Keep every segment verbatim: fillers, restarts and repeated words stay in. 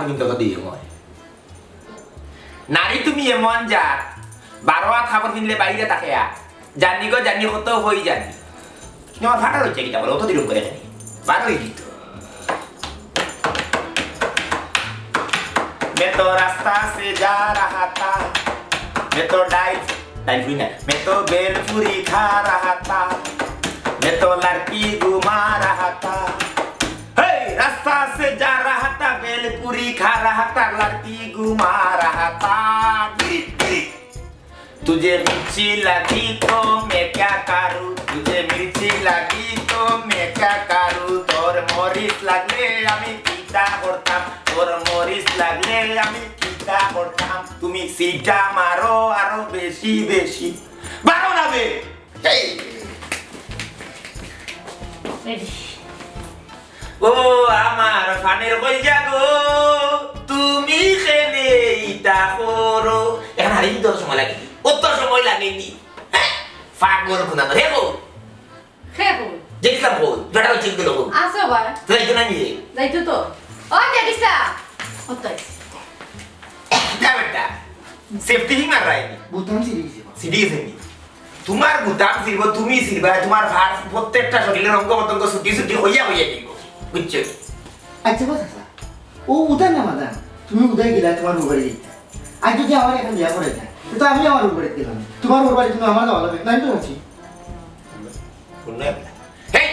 কিন্তু তো দিও মই। নারী তুমি এমন জাত, বারো আত কাপড় পিনলে বাইরে থাকে আর। জানি গো জানি, কত হই জানি। কিন্তু আমার ফাটা রইছে কিতা বলো, অত দিন করে জানি। বারো হই দিত। मैं तो रास्ता से जा रहा था, मैं तो डाइल, डाइल हुई ना, मैं तो भेलपूरी खा रहा था, मैं तो लड़की घुमा रहा था। हे, रास्ता से जा रहा था, भेलपूरी खा रहा था, लड़की घुमा रहा था। गिरी, गिरी। तुझे मिर्ची लगी तो मैं क्या करूँ, तुझे मिर्ची लगी तो मैं क्या करूँ, তোর মরিচ লাগলে আমি কিতা করতাম, তোর মরিচ লাগলে আমি কিতা করতাম। তুমি সিটা মারো আরো বেশি বেশি। বারো না বে। এই। রেডি। ও আমার ফানের কইজা গো, তুমি কেনে ইতা করো? এখন হারিয়ে দিতে অত সময় লাগে নি? অত সময় লাগে নি? হ্যাঁ? পাগল কোনানর। হে গো। হে গো। জেরিসা কই? বেটা হচ্ছে গেল গো। আসো ভাই। যাইতো না নিয়ে? যাইতো তো। ও জেরিসা। অত আইছে। যা বেটা। সেফটি হিং আর রাইনি। বুতাম ছিড়ি গেছে। ছিড়ি গেছে নি? তোমার বুতাম ছিড়ব, তুমি ছিড়বা, তোমার ভার প্রত্যেকটা শরীরের অঙ্গ প্রত্যঙ্গ ছুটি ছুটি হইয়া হইয়া দিব। বুঝছো? আচ্ছা, বাস, আচ্ছা। ও উদা না, মাদাম। তুমি উদাই গেলা তোমার উপরে দিতে। আর যদি আমার এখন বিয়া করে যায়, তো আমি আমার উপরে দিলাম। তোমার উপরে তুমি আমার যাওয়া লাগবে। না, আমি তো আছি। হেই!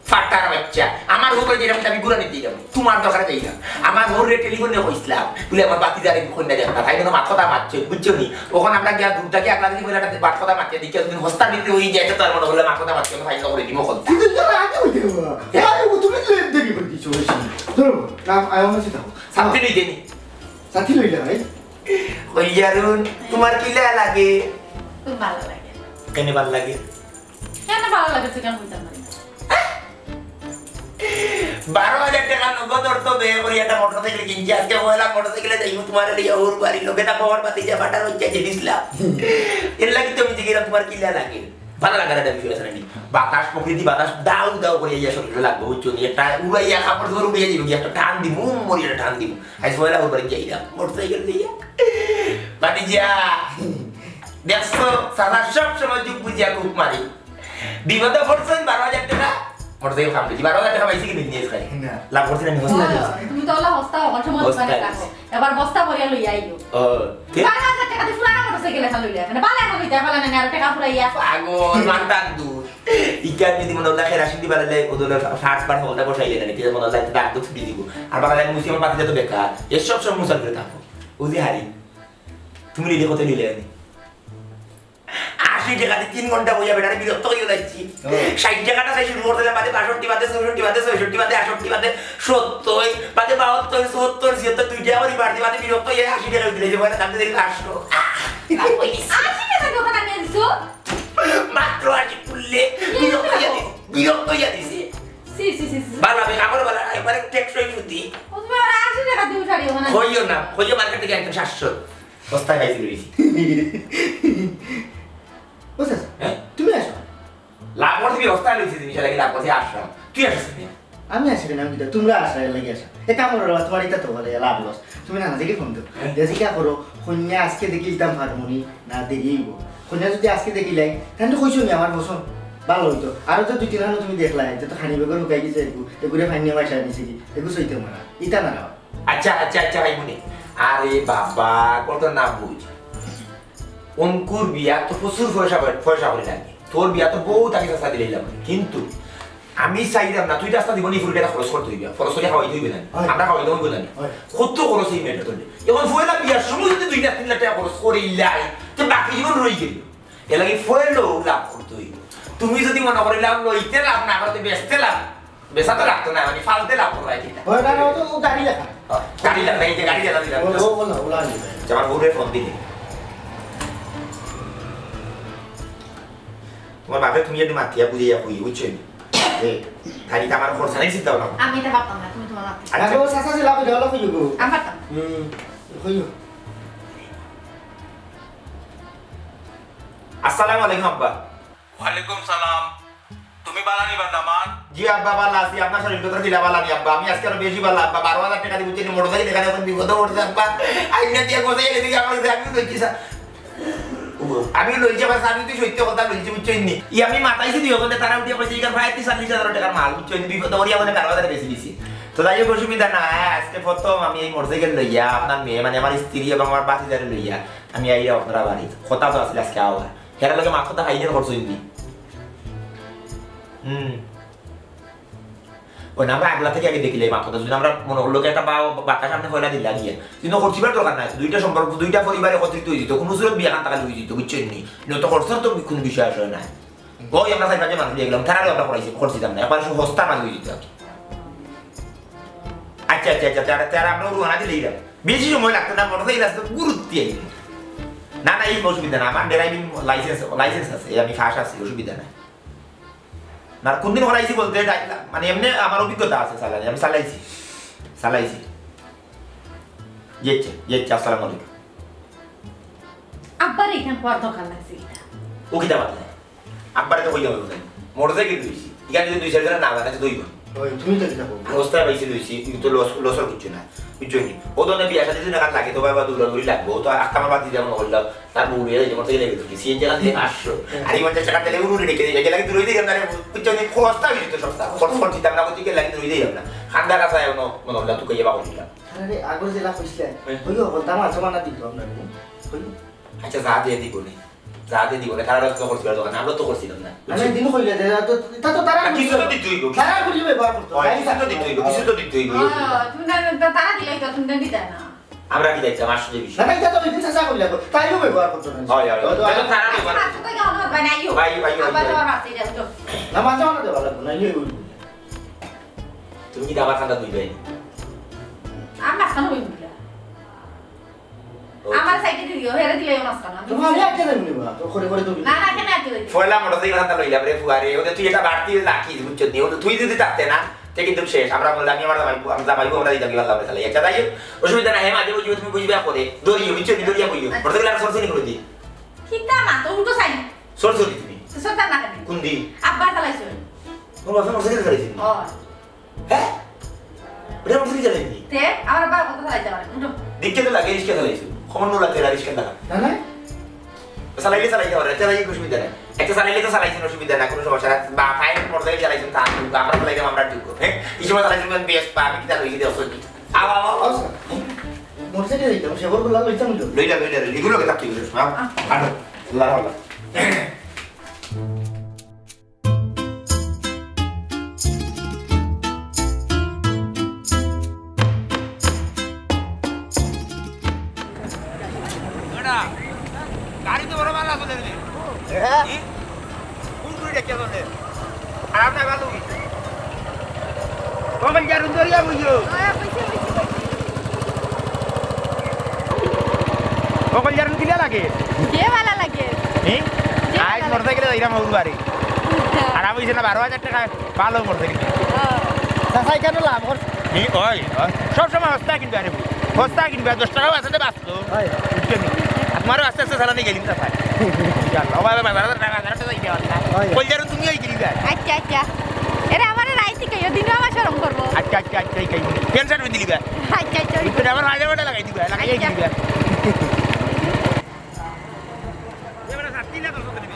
ফাটার বাচ্চা, আমার উপরে দিলাম, আমি গুড়া নিতে দিলাম। তোমার দরকারে দিলাম। আমার হরে টেলিফোনে কইছিলাম, বলে আমার বাতি জারে কন্যা দেখতা, তাই জন্য মাত কথা মাতছে, বুঝছো নি? ওখান আমরা গিয়া দূর থাকি একলা দিকে বলে একটা মাত কথা মাতছে, দেখি তুমি হস্তা বিক্রি হয়ে যায়, তো তার মনে হলে মাত কথা মাতছে, আমি ফাইন করে দিব, কল। কিন্তু তার আগে হইতে হবে। আরে, ও তুমি লে-, দেরি করে দিছো, বেশি। ধরো, না, আমি আমার সাথে থাকো। সাথে নিতে নি। সাথে লইলে ভাই। ওই ইয়ারুন, তোমার কিলা লাগে? খুব ভালো লাগে। কেন ভালো লাগে? কেন ভালো লাগে তুই কেন বুঝতে পারি না? বারো হাজার টাকা নগদ অর্থ ব্যয় করি একটা মোটরসাইকেল কিনছি। আজকে পয়লা মোটরসাইকেলে যাইব তোমার এই ওর বাড়ির লোকে না পাওয়ার বাতি যে ফাটার হচ্ছে জিনিসটা। এর লাগি তো আমি জিজ্ঞেস তোমার কিলা লাগে? ভালো লাগার একটা বিষয় আছে নাকি? বাতাস, প্রকৃতি বাতাস দাউ দাউ করে ইয়া শরীরে লাগবে, বুঝছো নি? একটা উড়াইয়া কাপড় ধরে উড়িয়ে যাবে, একটা টান দিব, উম, মরি একটা টান দিব। আজ পয়লা ওর বাড়ি যাইলাম, মোটরসাইকেল লইয়া। বাড়ি যা। দেখছো, সাদা সব সময় যুগ বুঝিয়া খুব মারি। বিপদে পড়ছেন বারো হাজার টাকা, মোটরসাইকেল খাম দিছি। বারো হাজার টাকা পাইছি কি দিন নিয়ে খাই? না। লাভ করছি না, আমি হস্তা না, দিছি। তুমি তো ওলা হস্তা, ওখান সময় দোকানে রাখো। এবার বস্তা ভরিয়া লইয়া আইও। ও, ঠিক। বারো হাজার টাকা দিয়ে পুরানো মোটরসাইকেল এখন লইলে। মানে, বালা এখন লইতে, বালা না, আর টাকা ফুরাইয়া। পাগল, মানতাম দূর। ইকার যদি মনে হলো কেরাসিন দিবা লাগলে, ও দলে ফার্স্ট বার হলটা বসাইলে না, ঠিক আছে? মনে হলো একটা দাগ দুগ ছুটি দিব। আর বালা লাগে মুসি আমার পাতিটা তো বেকার। এসব সব মুসাল করে থাকো। ও যে হারি, তুমি রেডি কত নিলে আমি? আশি টাকা দিয়ে তিন ঘন্টা বইয়া বেটারে বিরক্ত হয়ে যাচ্ছি। ও। ষাট টাকাটা সেই শুরু করতে বাদে বাষট্টি বাদে, চৌষট্টি বাদে, ছয়ষট্টি বাদে, আটষট্টি বাদে, সত্তর, বাদে বাহাত্তর, চুয়াত্তর, ছিয়াত্তর, দুই টাকা করে বাড়তি বাদে বিরক্ত হয়ে আশি টাকা উঠে গেছে, পরে দাম দিয়ে পাঁচশো। আশি টাকা দোকান আনিয়া দিছো? মাত্র আশি তুললে বিরক্ত হইয়া দিছে, বিরক্ত হইয়া দিছে। সি, সি, সি, সি। বালা, আমি কাপড় বালা, একবারে টেকসই সুতি। ও, তুমি আবার আশি টাকা দিয়ে উঠারি ওখানে। কইও না, কইও মার্কেট থেকে একদম সাতশো। বস্তায় খাইছি রইছি। বুঝছো? হ্যাঁ? তুমি আসো। লাভ করতে কি বস্তায় লইছি, জিনিস লাগি লাভ করতে আসলাম। তুই আসিস না? আমি আসি না, আমি তো, তোমরা আসা, এর লাগি আসা। এ কাম করো, তোমার এটা তো বলে লাভ লস। তুমি না, না, দেখি ফোন দাও। হ্যাঁ। দেখি কি করো, কন্যা আজকে দেখি দিতাম পারমুনি, না দেরি হইব। কন্যা যদি আজকে দেখিলাই, তাহলে তো কইছো নি আমার পছন্দ, ভালো হইতো। আরো তো দুই তিন হানো তুমি দেখলাই, যে তো খানি বেগর হুকাই গেছে, এগু, এগুরে ফাইন নিয়ে বাসায় নিছে কি, এগু সইতে মারা। ইতা না রাও। আচ্ছা, আচ্ছা, আচ্ছা, ভাই মনে। আরে বাবা, কত না বুঝ। অঙ্কুর বিয়া তো প্রচুর পয়সা, পয়সা করে লাগে। তোর বিয়া তো বহুত আগে চাচা দিলাইলাম। কিন্তু আমি চাইলাম না, তুই রাস্তা জীবনে ফুল টাকা খরচ করতে হইবে। খরচ করে খাওয়াইতে হইবে না। হয়। আমরা খাওয়াইতে হইবে না। হয়। কত খরচ এই মেয়েটা তুললে? এখন পয়লা বিয়ার সময় যদি দুই লাখ তিন লাখ টাকা খরচ করে ইলাই, তো বাকি জীবন রয়ে গেল। এর লাগি পয়লাও লাভ করতে হইবে। তুমি যদি মনে করি লাভ লইতে লাভ না করতে বেচতে লাভ, বেচা তো লাগতো না, মানে ফালতে লাভ করো আর কি। ওই না, না, ও তো ও গাড়ি লেখা। ও, গাড়ি লেখা, এই যে গাড়ি লেখা দিলাম। ও, ও, ও না, ও না, ও না। যে আমার বউরে ফোন দিলে। তোমার বাপে তুমি একটু মাতিয়া বুঝিয়া কই, বুঝছো নি? এ, খালি তো আমার খরচ নাই চিন্তা ভাবনা। আমি এটা পারতাম না, তুমি তোমার বাপে। আচ্ছা। আগে ও চাচা ছিল, আপনি ডেভেলপ হইল গো। আমি পারতাম। হুম, হইল। আসসালামু আলাইকুম আব্বা। ওয়ালাইকুম সালাম। তুমি বালা নি বান্দা মান? জি আব্বা, বালা আছি। আপনার শরীর কথা দিলা বালা নি আব্বা? আমি আজকে আরো বেশি বালা আব্বা। বারো হাজার টেকা দি বুঝছেন নি, মোটরসাইকেল এখানে এখন বিপদে পড়ছে আব্বা। আইনা দিয়া গোসাই এনে দিকে আমার কাছে, আমিও লইছি স্যার। আমি লইছি আবার, আমি তো সত্য কথা লইছি, বুঝছেন নি? ই আমি মাতাইছি দুই ওখানে, তারা উঠিয়া কইছে, "এখানে প্রায় তিরিশ চল্লিশ হাজার টেকার মাল", বুঝছেন নি? বিপদে পড়িয়া মানে বারো হাজার বেশি দিছি। তো যাই হোক, অসুবিধা না, আজকে প্রথম আমি এই মোটরসাইকেল লইয়া, আপনার মেয়ে মানে আমার স্ত্রী এবং আমার বাতিজারে লইয়া আমি আইয়া আপনারা বাড়ি। কথা তো আসলে আজকে আওয়ার। হেরার লগে মাত কথা খাইলে করছো ইন্দি। হুম। ওই না, আমরা আগলা থেকে আগে দেখিলে এই মাত কথা। যদি আমরা মনে করলো কি একটা বা-, বাক্কা সামনে ফয়লা দিলা গিয়া। কিন্তু খরচিবার দরকার নাই। দুইটা সম্পর্ক, দুইটা পরিবার একত্রিত হয়ে যেত। কোনো সুরত বিয়া খান টাকা লই যেত, বুঝছেন নি? নত খরচর তো কোনো বিষয় আসলে নাই। ওই আমরা চার পাঁচজন মানুষ দিয়ে গেলাম, তারারও আমরা করাইছি, খরচিতাম না। একবার সে হস্তা মাঝে হয়ে যেত আর কি। আচ্ছা, আচ্ছা, আচ্ছা, তারা, তারা আমরা রুয়ানা দিলেই যাবে। বেশি সময় লাগতো না, মোটরসাইকেল আসতে গুরুত্ব আইবে। না, না, এই অসুবিধা না, আমার ড্রাইভিং লাইসেন্স, লাইসেন্স আছে, আমি ফাঁস আছি, অসুবিধা নাই। না, কোনদিন করাইছি বলতে, ড্রাইভ-, মানে এমনি আমার অভিজ্ঞতা আছে চালানি, আমি চালাইছি, চালাইছি। জি আচ্ছা, জি আচ্ছা, আসসালামু আলাইকুম। আব্বার এখান পর দোকান লাগছে এটা। ও কিতা বাদ নাই? আব্বারে তো কইলাম আমি। মোটরসাইকেল লইছি। এখানে যদি দুই চারজনের নাম আছে, তো হইব। ওই, তুমি তো কিতা করবে? অবস্থায় পাইছি লইছি, কিন্তু লস, লসর কিচ্ছু না। বুঝছো নি? ও তো না বিয়া শাদী দিন এখান লাগে, তো বাবা দৌড়াদৌড়ি লাগবো। ও তো আস্তা আমার বাদ দিয়ে যাবো না, বললাম। তার বউ বিয়ে যাইতে মোটরসাইকেল লেগে গেছে। সিএনজি এখান দিয়ে আটশো। আর এই পঞ্চাশ টাকা তেলে উড়ে রেখে দিয়ে, লাগে দূরই দিলাম না রে। বুঝছো নি? খরচটা হইছে তো সস্তা। খরচ, খরচ দিতাম না, কোথায় লাগে দূরই দিলাম না। খান্দা কাছা এখনো মনে হলো, তুই কইয়া বাবা দিলাম। আরে, আগর যেটা কইছিলে, হ্যাঁ। হইও, বলতাম, আছে মানা দিত আপনার, হইও। আচ্ছা, যা দিয়ে দিব নে। যা দিয়ে দিব নে। তারা তো করছিল দোকানে, আমরা তো করছিলাম না। আমি একদিন কইলে যে, তা তো, তা তো তারা না, কিছু তো দিতে হইব। তারা করিয়ে ব্যবহার করতো। হয়, তাই কিছু তো না? দিতে হইব, কিছু তো দিতে হইব। ও, তুমি না, তা-, তারা দিলেই তো, তুমি তো দিতে না। আমরা কি দেখতাম, আসলে বিষয়। না, না, এটা তো ওই দিন চাচা কইলে তো, তাইও ব্যবহার করতো না। হয়, হয়, হয়। হয়তো তাহলে তারা ব্যবহার আচ্ছা, করতো। তো কেমন হবে? না, আইও। ভাই, ভাই, ভাই, আবার ভাই। তো আমার আছে, যাও, যাও। না, মাঝে মাঝে দেওয়া লাগবে না, ইয়ে হইব। তুমি কি দাবার খাতা দুই ভাই? আর মাঝখানে হইব না। ও। আমার সাইডে দিও, হেরে দিলেও মাঝখানে। তোমার আগে আটকে দেবো নি বা, তো করে করে তো না, না, কেন আটকে দেবো? পয়লা মোটরসাইকেল হাতে লইলাম রে ফুয়ারে, ওদের তুই এটা বাড়তি রাখিস, বুঝছো নি? ওদের তুই যদি থাকতে না, তে কিন্তু শেষ। আমরা বললাম, আমি আমার জামাই, আমি জামাই, আমরা দিতাম কি পারলাম না, তাহলে। আচ্ছা, যাই হোক, অসুবিধা নাই, হে মাঝে বুঝিও, তুমি বুঝবে করে। দৌড়িও, বুঝছো নি? দৌড়িয়া বইও। মোটরসাইকেল আর সরসরি করে দি। কিতা মা, তো উল্টো সাইড। সরসরি তুমি। তো সরতা না কেন? কোন দি? আব্বা চালাইছো। তোমার বাপে মোটরসাইকেল চালাইছে? ও। হ্যাঁ? ওটা মোটরসাইকেল চালাইনি? তে, আমার বাবা কত চালাইতে পারে? উঠো। দেখতে তো লাগে, রিক্সা চালাইছো। খবর নোলা তেরা রিক্সা লাগা। না, না। চালাইলে চালাইতে পারে, চালাই অসুবিধা নাই। একটা চালাইলে তো চালাইছেন, অসুবিধা নাই, কোনো সমস্যা নাই। বা ফাইন মোটরসাইকেল চালাইছেন, তা আমরা চালাইলাম, আমরা যোগ্য। হ্যাঁ? এই সময় চালাইছেন, বেশ পা, আমি কিতা লইছি, দেখছো কি? আও, আও, আও, আও। মোটরসাইকেল লইতাম, সে বড় লাল লইতাম তো। লইলা, লইলা, লইলা। এগুলো কে থাকতে দিল, হ্যাঁ? আনো, আল্লাহ, আল্লাহ। বেটা, গাড়ি তো বড় ভালা চলে রে। হ্যাঁ? কি? কোন রুটে কে চলে? খারাপ না ভালো? কখন যা রুম ধরিয়া বুঝো? হ্যাঁ, বুঝছি, বুঝছি, বুঝছি। কখন যা রুম কিলা লাগে? যে ভালা লাগে। হ্যাঁ? যে আজ ভালা লাগে। মোটরসাইকেলে যাইরাম হউর বাড়ি। আচ্ছা। খারাপ হইছে না, বারো হাজার টেকা ভালা মোটরসাইকেল। হ্যাঁ। চাচা, এখানে লাভ কর। ই, ওই, ওই। সব সময় হস্তা কিনবে আরে বউ। হস্তা কিনবে, আর দশ টাকাও আছে না, বাঁচলো। হয়। বুঝছো নি? আর তোমারও আস্তে আস্তে চালানি গেলিম, চাচা। ইনশাআল্লাহ। ও বাবা, বাবা, বাবা, বাবা, বাবা, বাবা, বাবা, বাবা। হয়। কইল যারো তুমিও এই গিরিবা। আচ্ছা, আচ্ছা। এরে আমারে রাইতে কইও, দিনে আমার শরম করবো। আচ্ছা, আচ্ছা, আচ্ছা, এই গেলিম। প্যান্ট শার্ট পিন্দি লিবা। আচ্ছা, আচ্ছা। বুঝছো নি? আমার মাঝে মাঝে লাগাই দিবা, লাগাই আচ্ছা। গিরিবা। এবারে সাত দিন না দশ দিন।